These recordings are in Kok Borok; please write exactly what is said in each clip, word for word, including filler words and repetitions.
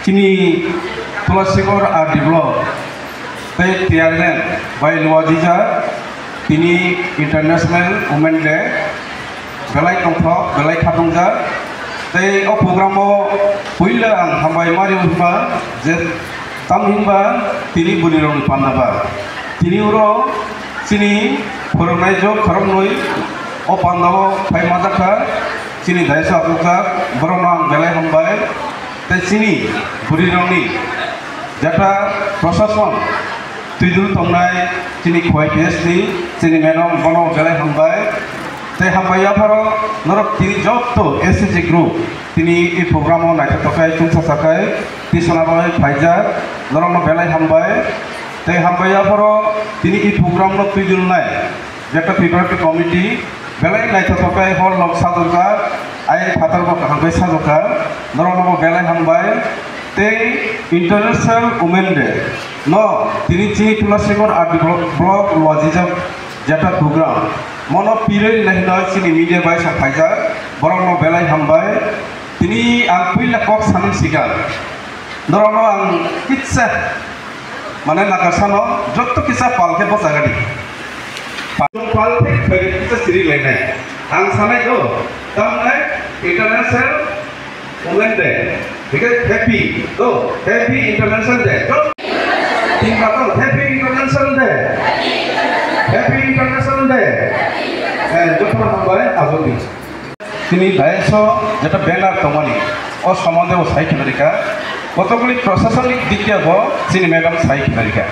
Chini Tulasikhor R D block tei Tiarland bai luajijak tini International Women Day belai tongthok, belai khatungjak. Tei o program o puila ang hambai mari hwnba je, tamo hwnba tini bwrwi rokni panda ba. Tini oro chini phwrwngnai jok khoroknwi o panda o phai majak kha, chini daisa achukjak, borokno ang belai hambai. Tei chini bwrwi rokni jata prosason twidul tongnai chini Khowai P S ni chini madam bono belai hambai. Tei hambai yapharo norok tini jotto S C G group tini i program o naithotok khai chwngsacha khai tisana bai phaijak, norokno belai hambai. Tei hambai yapharo tini i program no twidulnai jeta preparatory committee belai naithotok khai hor nok sajokjak, ayang phatar bo kaham khe sajokjak, norokno bo belai hambai. Tei International Women Day no tini chini Tulasikhor R D block, block luajijak jeta program mono pirwi nai hwnwi chini media bai sa phaijak, borokno belai hambai. Tini ang puila kok sanwi sikha, norokno ang kitsa mane nakarsano jotto kisa pal khe bwchagadi. Pal khe khairi kisa siri lainai. Ang sanai do, tamnai International Women Day. Because happy, do, happy International Day. Do, tingkatong, happy International Day. Happy International Day. Eh, jotto hambai, ajodi. Chini dais o jeta banner tongmani, o somonde bo sai khna rikha. Kotokli prosasonik dikya bo chini madam sai khna rikha.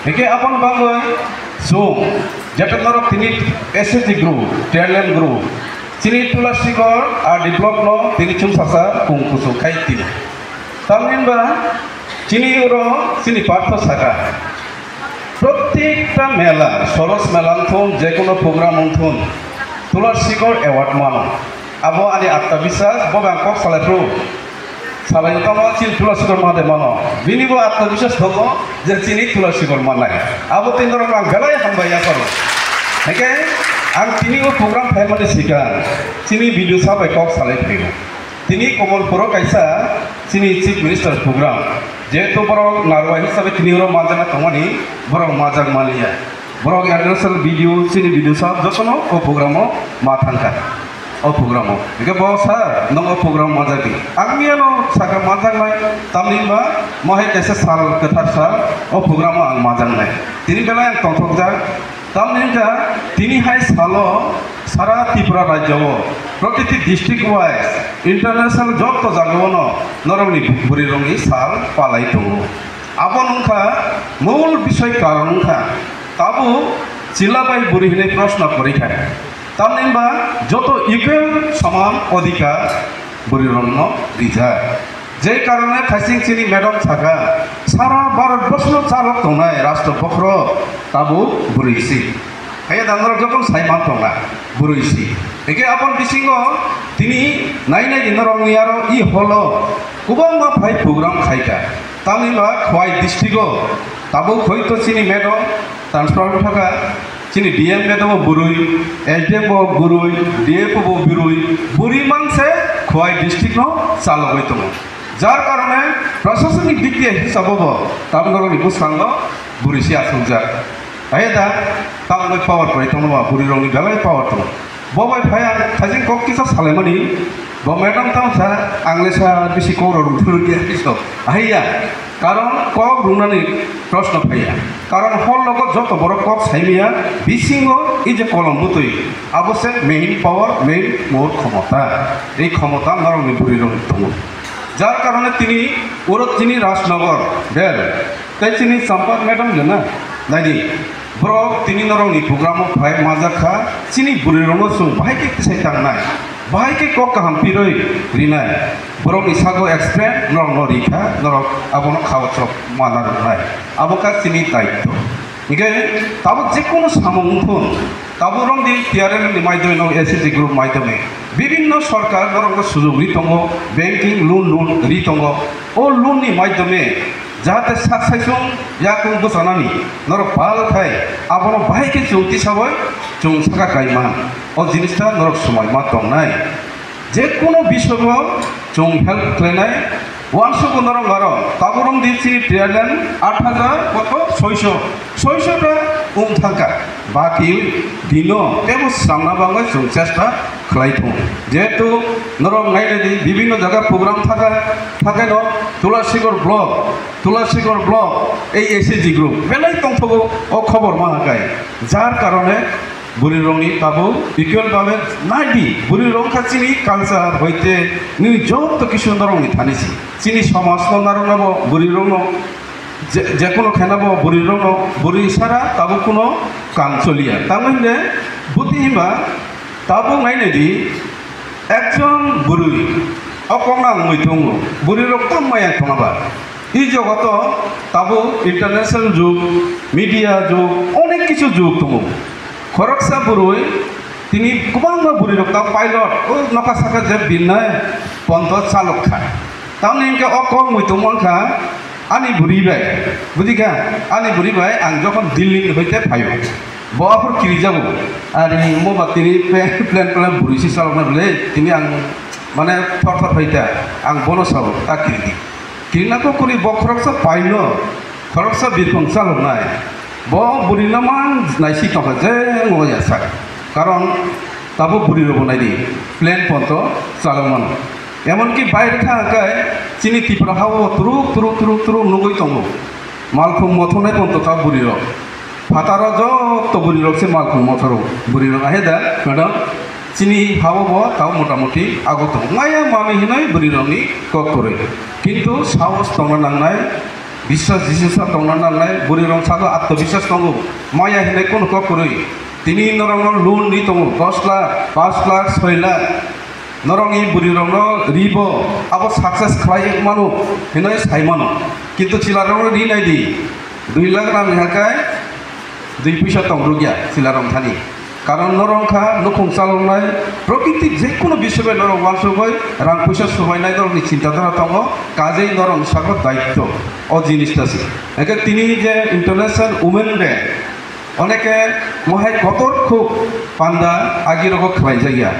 Hike aboni bagwi chwng jeta norok tini S C G group, Tiarland group, chini Tulasikhor R D block no tini chwngsacha kung kuchuk khai tini. Tamni hwnba chini oro chini Partho saka, prottekta mela, Soros mela wngthun, jekono program wngthun, Tulasikhor award mano. Abo ani atma biswas, bo ang kok salai phuru. Salai tamo chini Tulasikhor made mano. Bini bo atma biswas tongo je chini Tulasikhor mannai. Abo tei norok ang belai hambai yapharo. Hake ang tini o program phaimani sikang chini video sabai kok salai phuru. Tini Komolpuro kaisa chini Chief Minister program, jehetu borok narwai hisabe tini oro manjakna tongmani, borok manjak manliya. Borok international video, chini video sa jotono o program o ma thangkha. O program o. Hingke bo sa, nwng o program manjakdi. Ang miyano saka manjaknai, tamni hwnba mo hai kaisa sal kwthar sal, o program o ang manjaknai. Tini belai ang tongthokjak. Tamni hwnkha tini hai salo sara Tripura rajyo o protiti district wise international jotto jaga o no norokni bwrwi rokni sal palai tongo. Abo wngkha mul bisoi karon wngkha tabuk chila bai bwrwi hinwi proshno kwrwi kha. Tamni hwnba joto equal soman odhikar bwrwi rokno rijak. Je karone khaising chini madam saka, sara Bharat borsho no chalok tongnai rashtra bokhorok tabuk bwrwi si. Haiya da norok jotono sai man tongna bwrwi si. Hingke aboni bisingo tini nai nai di norokni aro i hall o kwbangma phai program khaika. Tamni ba Khowai district o tabuk hoito chini madam transfer wngthaka. Chini D M madam bo bwrwi, S D M bo bwrwi, D F O bo bwrwi, bwrwi mangse Khowai district no chalogwi tongo. Jar karone prashasanik dik diya hisabo bo tabuk norokni bwskango bwrwi se achukjak. Ahe da, tabukni power kwrwi tongma bwrwi rokni belai power tongo. Bo bai phai ang khaising kok kisa salaimani, bo madam tamo sa ang le sa bisi kok rok rwngthuru diya hiso. Ahe ya, Karon kok rwnani proshno phaiya. Karon hor logo joto borok kok saimaya, bisingo ei je kolom bwtwi, abo se main power, main mol khomota. Ei khomota norokni bwrwi rok tongo. Jar karone tini oro chini Rajnagar, Bel, tei chini Champak madam jena, naidi. Borok tini norokni program o phai majak kha, chini bwrwi rokno chwng bahai khe tisai tangnai, bahai khe kok kaham pirwi rinai, borokni sago explain norokno ri kha, norok abono khao chok mana rwnai, abo kha chini daitto. Hingke tabuk jekono samung wngthun, tabuk rongdi T R M ni maidome no S C G group maidome bibinno sorkar norokno sujug ri tongo, banking loan loan ri tongo, o loan ni maidome jahate sak saichung yakung bwchanani norok pal khai, abono bahai khe chwng tisawai chwng saka kaiman. O jinista norok swmai ma tongnai. Jekono bisogo Chwng help khlainai, uansukgo norok aro, taborok di chini tier line aat hajar koto soiso, soiso ta wng thangkha, baki dino tebo samna bagwi chwng chesta khlai thung. Jehetu norok nainai di, bibinno jaga program thaka, thakaino Tulasigor block, Tulasigor block, ei S H G group belai tongthogo o khobor ma hakai, jar karone bwrwirokni tabuk equal babe nai di, bwrwirok kha chini culture hoite nini joto kisu norokni thani si. Chini somajno narwknabo bwrwirokno je, jekunu khainabo bwrwirokno bwrwi sara tabuk kuno kam choliya. Tamo hinde buti himba tabuk nainai di, ekjon bwrwi o kokno ang mui tongo, bwrwirok tam maya khonaba. I jogoto tabuk international jug, media jug, onek kisu jug tongo. Khoroksa bwrwi tini kwbangma bwrwirok ta pilot, o nokha saka je birnai ponto chalok kha. Tamni hwnkhe o kok mui tongma wngkha ani bwrwi bai, buji kha? Ani bwrwi bai ang jokhon Delhi ni hoite phaio, bo aphuru kirijago. Ari mo ba tini plan plan plan bwrwi si chalokna bwle, tini ang mane thor thor phaita, ang bono sao ta kiridi. Kirina kok kwrwi bo khoroksa paino, khoroksa birkhong chaloknai. Bo bwrwino man naisi tongkha je ngo ya sak. Karon tabuk bwrwirokbo naidi, plan ponto chalokmano. Emonki baire thangkhe chini Tripura hao turuk turuk turuk turuk nugwi tongo. Malkhung mothornai ponto ta bwrwirok. Phataro joto bwrwirok se malkhung mothoro. Bwrwirok ahe da, madam? Chini hao bo tao motamoti ago tongo. Maya mami hinoi bwrwirokni kok kwrwi. Kintu sahos tongna nangnai, biswas jiswsa tongna nangnai, bwrwirok sabo atmobiswas tongo. Maya hinoi kunu kok kwrwi. Tini norokno loan ri tongo, dos lakh, panch lakh, soi lakh. Norokni bwrwirokno ribo, abo success khlai mano hinoi sai mano. Kintu chwlarokno ri nai di, dui lakh rang ni hakai dui puisa tong rwkya chwlarok thani. Karon norok wngkha nukhung chaloknai, prokriti jekunu bisoi bai norok uansugwi rang puisa subainai norokni chinta dhara tongo, kajei norok saka daityo o jinis ta se. Hwnkhe tini je International Women Day, oneke mohai kotor khuk panda agirogo khlaijakya.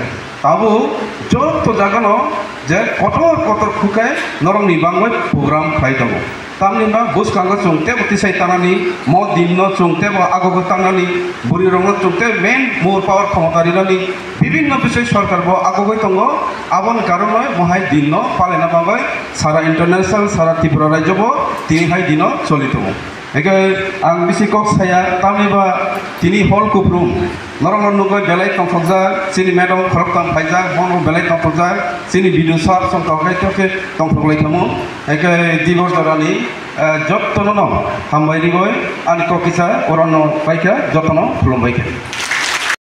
Tabuk joto jagano je kotor kotor khukai norokni bangwi program khlai tongo. Tamni ba bwskango chwng tebo tisai tanani, mo dinno chwng tebo agogo tanani, bwrwirokno chwng tebo main more power khomota rinani, bibinno bisoi sorkar bo agogwi tongo. Aboni karonoi mohai dinno palaina bagwi sara international, sara Tripura rajyo bo tini hai dino choli tongo. Hingke ang bisi kok saya, tamni ba tini hall kuprum. Norokno nugwi belai tongthokjak, chini madam khoroktham phaijak, bono belai tongthokjak, chini B D O sir song tongkhe tongkhe tongthok lai khamu. Hingke Dibor Jorani, eh, jottono no hambai rigwi ani kok kisa orokno paikha, jottono khulumbai kha.